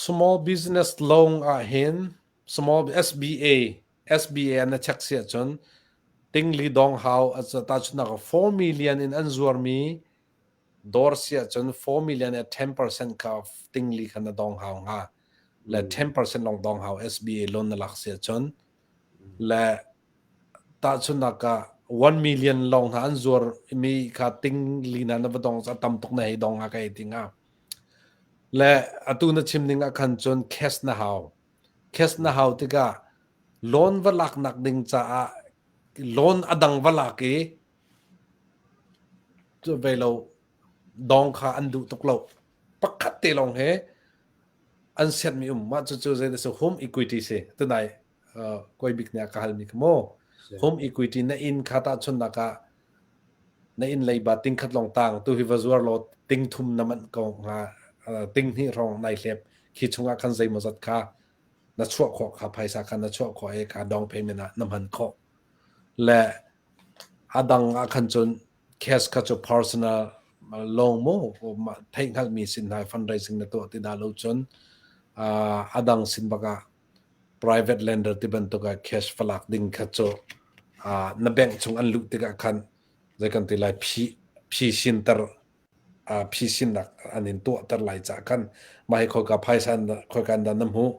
Small business loan ah hin small SBA SBA na check si ahcun tingli dong hau tahchunhnak ah 4 million in an zuarmi dawr si ahcun 4 million at 10% kha tingli kha na dong hau hnga le 10% lawng dong hau SBA loan na lak si ahcun le tahchunhnak ah 1 million lawng hna an zuar mi kha tingli na na va dong a tam tuk na hei dong hnga ka hei ti hnga. Le atu na chim ning ah khan cun cash na hau. Cash na hau tikah loan va laknak ding caah loan a dang va lak i cu ve lo dong kha an duh tuk lo. Pakhat te lawng he an sianhmi um. Mah cucu zei dah si home equity si. Tunai koi bik nih a ka halmi kha mu. Home equity na inn kha tahchunhnak ah na inn leiba tingkhat lawng tang tu hi va zuar law ting thum na manh ko hnga ting hnih hrawng nai hlep khi chungah khan zeimawzat kha na chuah khawh kha phaisa kha na chuah khawh i kha down payment ah na hman khawh le a dang ah khan cun cash kha cu personal loan mu theihhngalhmi sin hna fundraising na tuah ti dah lo cun a dang sin bak ah private lender ti bantuk ah cash va lak ding kha cu na bank chung an luh tikah khan zei kan ti lai phi phisinter phisinnak an in tuahter lai caah khan mah hi khoika phaisa khoika in dah na hmuh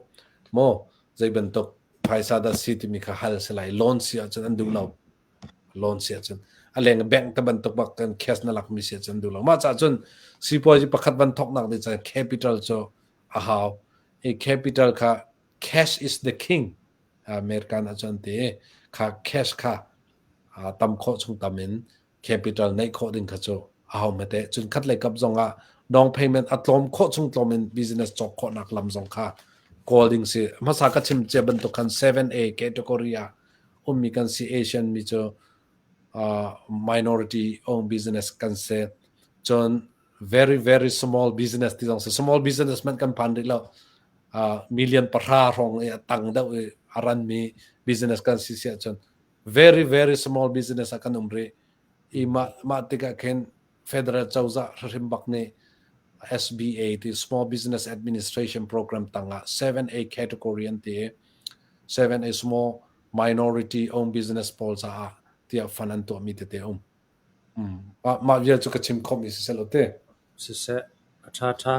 maw zei bantuk phaisa dah si timi kha hal si lai loan si ahcun an duh lo loan si ahcun a leng bank te bantuk bak kan cash na lakmi si ahcun duh lo mah caah cun sipuazi pakhat van thawknak ding caan capital cu a hau i capital kha cash is the king American ahcun ti kha cash kha tam khawh chung tam in capital neih khawh ding kha cu a hau hmete cun khat lei kap zong ah down payment a tlawm khawh chung tlawm in business cawk khawhnak lam zong kha kawl ding si hmasa ka chim cia bantuk khan 7A category ah ummi kan si Asian mi cu minority owned business kan si cun very very small business ti zong si small business man kan phan rih lo million pahra hrawng i a tang deuh i a ran mi business kan si si ahcun very very small business ah kan um rih i mah mah tikah khin federal cozah hrim bak nih SBA ti Small Business Administration Program tangah 7A category an ti 7A small minority owned business pawl caah tiah fund an tuahmi tete um. Mah vial cu ka chim khawhmi si seh lo te. Siseh, a ṭha ṭha.